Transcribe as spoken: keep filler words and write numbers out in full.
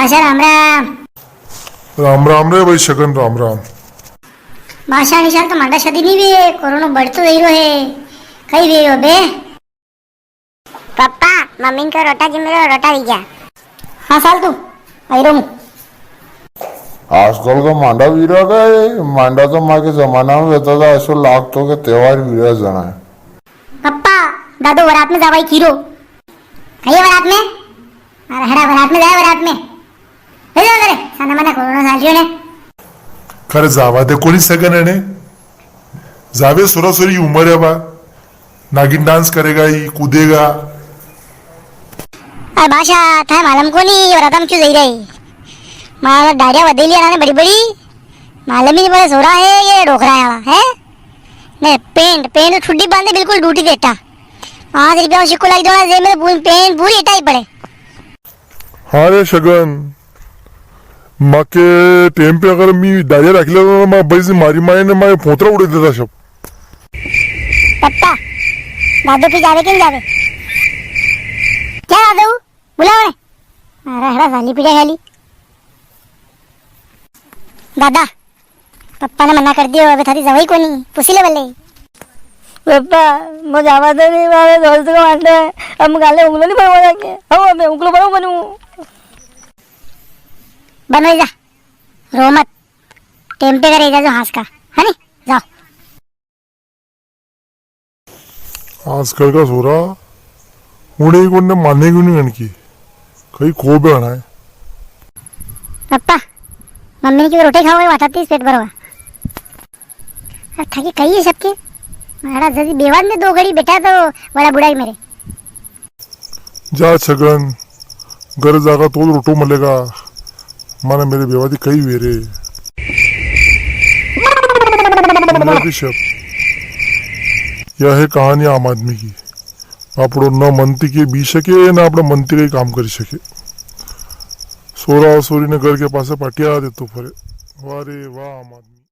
बासा राम राम। राम राम रे भाई छगन, राम राम। बासा, अणी साल तो मांडा शादी नी वे, कोरोना बढ़तो जई रो है, कई वे यो बे? पप्पा, मम्मी को रोटा जिम रो, रोटा ली जा। हाँ साल तू, आई रो हूँ। आजकल का मांडा वीरा का है, मांडा तो माँ के जमाना में वेता था, ऐसो लागतो के त्योहार वीरा जना है। पप्पा, दादो वरात में जावाई कीरो। कई वरात में? अरे हड़ा वरात में जाए, वरात में। ले जाओ रे, साना मना कोरोना साल रियो ने। करे जावा दे कोनी सगन ने। जावे सोरा सोरी उम्र है बा। नागिन डांस करेगा, ई कूदेगा। अरे बासा, थाए मालूम कोनी, ये वरात में क्यों जाई रही? मारा डाड़िया वधेली है ना बड़ी बड़ी। मालूम ही नी पड़े, सोरा है ये डोकरा है, है? ने पेंट, पेंट तो ठुड्डी बांधे बिल्कुल डूटी देता। पाँच रुपया में सिक्को लाग जाना, जे मेरे पूरी पेंट पूरी हेटा ही पड़े। हाँ रे छगन, माके टेम पे अगर मी डारिया राखी लेता ना, माँ भाई से मारी मारी ने मारे फोतरा उड़े देता सब। पप्पा, दादू फिर जावे कि नी जावे? क्या दादू? बुलाओ ने। अरे हड़ा साली पीड़ा खाली। दादा, पप्पा ने मना कर दियो, अबे थारी जवाई कोनी, पूछी ले बल्ले। पप्पा, मो जावा दे नी, मारे दोस्त को मांडो है, अब काले उंगलो नी बनवा जाके, अब मैं उंगलो बनू बनू। बनवाई जा, रो मत, टेम पे करे जा जो हंस का, है नी? जाओ। आजकल का सोरा उड़े ही कोने माने क्यों नी अणकी, कई खो बे अणा है। पप्पा, मम्मी ने की रोटी खाओ, वाटा तीस पेट भरवा। अब थाकी कई है सबके, मारा जदी बेवान में दो घड़ी बेटा तो बड़ा बुढ़ाई मेरे। जा छगन, घर जागा तो रोटो मलेगा। माने मेरे बेवादी कई वे रे। मलेगा सब। यह है कहानी आम आदमी की। आपड़ो न मनती के बी सके, न आपड़ा मनती के काम करी सके। सोरा सोरी ने घर के पासे पाटिया देतो फरे। वाह रे वाह आम आदमी।